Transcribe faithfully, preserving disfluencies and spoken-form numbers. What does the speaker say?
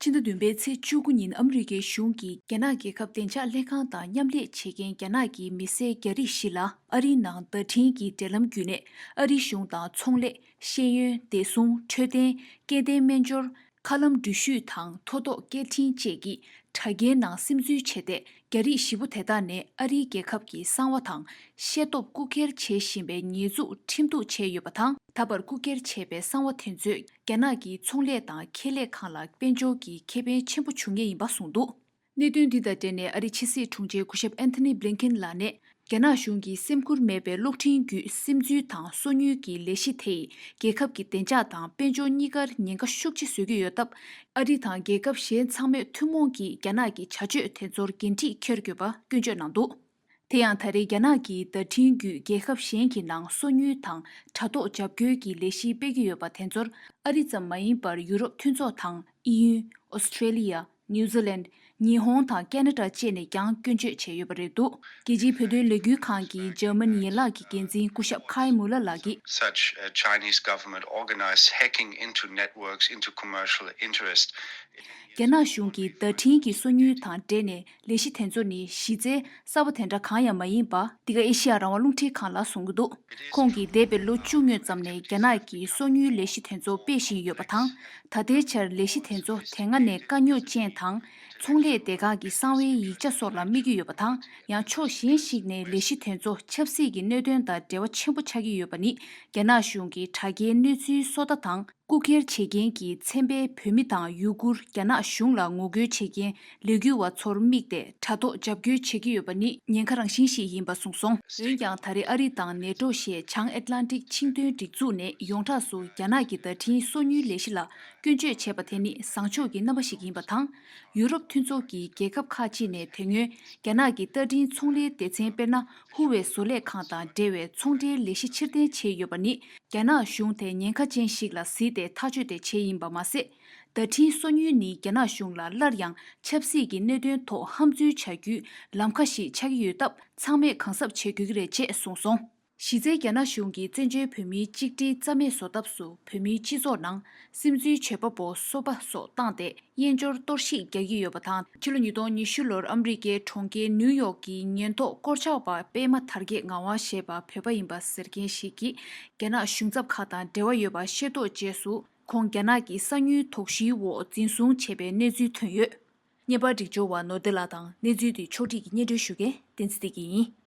ཕྱི་ཟླ་བདུན་པའི་ཚེས་བཅུ་དགུ་ཉིན་ཨ་མི་རི་ཀའི་གཞུང་གིས་རྒྱ་ནག་རྒྱལ་ཁབ་བདེ་འཇགས་ལྷན་ཁང་དང་མཉམ་ལས་བྱེད་མཁན་རྒྱ་ནག་གི་མི་སེར་རྒྱ་རིགས་བཞི་ལ་ཨ་རིའི་ནང་བརྡ་འཕྲིན་གྱི་འབྲེལ་ལམ་བརྒྱུད་ནས་ཨ་རིའི་གཞུང་དང་ཚོང་ལས། ཤེས་ཡོན། བདེ་སྲུང་། འཕྲོད་བསྟེན། སྐྱེ་ལྡན་སྨན་སྦྱོར། མཁའ་ལམ་འགྲུལ་བཞུད་དང་མཐོ་ཐོག་སྐད་འཕྲིན་བཅས་ཀྱི་དྲ་རྒྱའི་ནང་སིམ་འཛུལ་བྱས་ཏེ། རྒྱ་རིགས་བཞི་པོ་དེ་དག་ནས་ཨ་རིའི་རྒྱལ་ཁབ་ཀྱི་གསང་བ་དང་ཤེས་སྟོབས་རྐུ་འཁྱེར་བྱེད་བཞིན་པའི་ཉེས་འཛུགས་ཁྲིམས་གཏུག་བྱས་ཡོད་པ་དང་། ད་བར་རྐུ་འཁྱེར་བྱས་པའི་གསང་བ་དེ་ཚོས་རྒྱ་ནག་གི་ཚོང་ལས་དང་ཁེ་ལས་ཁང་ལ་དཔལ་འབྱོར་གྱི་ཁེ་ཕན་ཆེན་པོ་བྱུང་ངེས་ཡིན་པ་གསུངས་འདུག་གནད་དོན་འདི་དང་འབྲེལ་ནས་ཨ་རིའི་ཕྱི་སྲིད་དྲུང་ཆེ་སྐུ་ཞབས་ཨན་ཐོ་ནི་བྷི་ལིན་ཁིན་ལགས་ནས། རྒྱ་ནག་གཞུང་གིས་སེམས་ཁུར་མེད་པའི་གློག་འཕྲིན་བརྒྱུད་སིམ་འཛུལ་དང་སོ་ཉུལ་གྱི་ལས་གཞི་དེ་ཡིས་རྒྱལ་ཁབ་ཀྱི་བདེ་འཇགས་དང་དཔལ་འབྱོར་གཉིས་ཀར་ཉེན་ཁ་ཤུགས་ཆེ་བཟོ་གི་ཡོད་སྟབས། ཨ་རི་དང་རྒྱལ་ཁབ་གཞན་ཚང་མས་ཐུན་མོང་གིས་རྒྱ་ནག་གི་བྱ་སྤྱོད་དེ་ཚོར་འགན་འཁྲི་འཁྱེར་དགོས་པ་སྐྱོན་བརྗོད་གནང་འདུག་དེ་ཡང་ད་རེས་རྒྱ་ནག་གིས་བརྡ་འཕྲིན་བརྒྱུད་རྒྱལ་ཁབ་གཞན་གྱི་ནང་སོ་ཉུལ་དང་དྲ་ཐོག་འཇབ་རྒོལ་གྱི་ལས་གཞི་སྤེལ་གྱི་ཡོད་པ་དེ་ཚོར་ཨ་རི་ཙམ་མ་ཡིན་པར་ཡུ་རོབ་མཐུན་ཚོགས་དང་། དབྱིན་ཡུལ། ཨོ་སི་ཀྲེ་ལི་ཡ། ནིའུ་ཛི་ལན། ཉི་ཧོང་དང་ཀེ་ན་ཌ་བཅས་ནས་ཀྱང་སྐྱོན་བརྗོད་བྱས་ཡོད་པ་རེད་འདུག་རྒྱལ་སྤྱིའི་བོད་དོན་ལས་འགུལ་ཁང་གི་འཇར་མན་ཡན་ལག་གི་འགན་འཛིན་སྐུ་ཞབས་ཁའི་མུ་ལ་ལགས་ཀྱིས། Such a Chinese government organized hacking into networks into commercial interest. རྒྱ་ནག་གཞུང་གིས་བརྡ་འཕྲིན་གྱི་སོ་ཉུལ་དང་འབྲེལ་ནས་ལས་གཞི་དེ་ཚོ་ནི་གཞི་རྩའི་གསར་པ་དེ་འདྲ་གང་ཡང་མ་ཡིན་པ། འདི་ག་ཨེ་ཤི་ཡ་རང་དབང་རླུང་འཕྲིན་ཁང་ལ་གསུངས་ཀྱི་འདུག་ཁོང་གིས་འདས་པའི་ལོ་བཅུ་སྔོན་ཙམ་ནས་རྒྱ་ནག་གིས་སོ་ཉུལ་ལས་གཞི་དེ་ཚོ་སྤེལ་བཞིན་ཡོད་པ་དང་། ད་ལྟའི་ཆར་ལས་གཞི་དེ་ཚོ་དེ་སྔ་ནས་དཀའ་རྙོག་ཅན་དང་། ཚོང་ལས་སྡེ་ཁག་གི་གསང་བའི་ཡིག་ཆ་སོགས་ལ་དམིགས་ཀྱི་ཡོད་པ་དང་། ཡང་ཕྱོགས་གཞན་ཞིག་ནས་ལས་གཞི་དེ་ཚོ་ཆབ་སྲིད་ཀྱི་གནད་དོན་དང་འབྲེལ་བ་ཆེན་པོ་ཆགས་ཀྱི་ཡོད་པ་ནི། རྒྱ་ནག་གཞུང་གི་དྲ་རྒྱའི་གནས་ཚུལ་སོ་ལྟ་དང་། རྐུ་འཁྱེར་བྱེད་མཁན་གྱི་ཚན་པའི་བོད་མི་དང་ཡུ་གུར་རྒྱ་ནག་གཞུང་ལ་ངོ་རྒོལ་བྱེད་མཁན་ལས་འགུལ་བ་ཚོར་དམིགས་ཏེ་དྲ་ཐོག་འཇབ་རྒོལ་བྱེད་ཀྱི་ཡོད་པ་ནི་ཉེན་ཁ་རང་བཞིན་ཞིག་ཡིན་པ་གསུངས་སོང་། འོན་ཀྱང་ད་རེས་ཨ་རི་དང་ནེ་ཏོ་ཞེས་བྱང་ཨེཊ་ལན་ཊིག་ཆིངས་དོན་སྒྲིག་འཛུགས་ནས་ཡོངས་གྲགས་སུ་རྒྱ་ནག་གི་བརྡ་འཕྲིན་སོ་ཉུལ་ལས་གཞི་ལ་སྐྱོན་བརྗོད་བྱས་པ་དེ་ནི་བཟང་ཕྱོགས་ཀྱི་རྣམ་པ་ཞིག་ཡིན་པ་དང་། ཡུ་རོབ་མཐུན་ཚོགས་ཀྱི་རྒྱལ་ཁབ་ཁག་ཅིག་ནས་དེ་སྔོན་རྒྱ་ནག་གི་རྟ་མགྲིན་ཚོང་ལས་སྡེ་ཚན་དཔེར་ན་ཧུ་ཝེ་བཟོ་ལས་ཁང་དང་འབྲེལ་བའི་ཚོང་འབྲེལ་ལས་གཞི་ཕྱིར་འཐེན་བྱས་ཡོད་པ་ནི། རྒྱ་ནག་གཞུང་དེ་ཉེན་ཁ་ཅན་ཞིག་ལ་གཟིགས་ཏེ་ཐག་གཅོད་དེ་བྱས་ཡིན་པ་མ་ཟད། བརྡ་འཕྲིན་སོ་ཉུལ་ནི་རྒྱ་ནག་གཞུང་ལ་སླར་ཡང་ཆབ་སྲིད་ཀྱི་གནད་དོན་ཐོག་ཧམ་འཛུལ་བྱ་རྒྱུའི་ལམ་ཁ་ཞིག་ཆགས་ཀྱི་ཡོད་སྟབས་ཚང་མས་གང་གཟབ་བྱེད་དགོས་ཀྱི་རེད་ཅེས་གསུངས་སོང་། གཞི་རྩའི་རྒྱ་ནག་གཞུང་གིས་བཙན་བྱོལ་བོད་མིའི་གཅིག་སྒྲིལ་རྩ་མེད་བཟོ་ཐབས་སུ་བོད་མིའི་སྤྱི་ཚོགས་ནང་སིམ་འཛུལ་བྱེད་པ་པོ་སོ་པ་སོགས་བཏང་སྟེ་དབྱེན་སྦྱོར་གཏོར་བཤིག་རྒྱག་གི་ཡོད་པ་དང་། ཕྱི་ལོ་ཉིས་སྟོང་ཉི་ཤུ་ལོར་ཨ་མི་རི་ཀའི་གྲོང་ཁྱེར་ནིའུ་ཡོག་གི་ཉེན་རྟོག་སྐོར་ཆག་པ་པད་མ་དར་རྒྱས་ངག་དབང་ཞེས་པ་བོད་པ་ཡིན་པ་ཟེར་མཁན་ཞིག་གིས་རྒྱ་ནག་གཞུང་ཚབ་ཁག་དང་འབྲེལ་བ་ཡོད་པ་ཤེས་རྟོགས་རྗེས་སུ་ཁོང་རྒྱ་ནག་གི་གསང་ཉུལ་དོགས་གཞིའི་འོག་འཛིན་བཟུང་བྱས་པའི་གནས་ཚུལ་ཐོན་ཡོད། བརྙན་པར་སྒྲིག་སྦྱོར་བ་ནོར་བདེ་ལགས་དང་གནས་ཚུལ་འདི་ཕྱོགས་སྒྲིག་གིས་སྙན་སྒྲོན་ཞུ་མཁན་བསྟན་འཛིན་བདེ་སྐྱིད་ཡིན།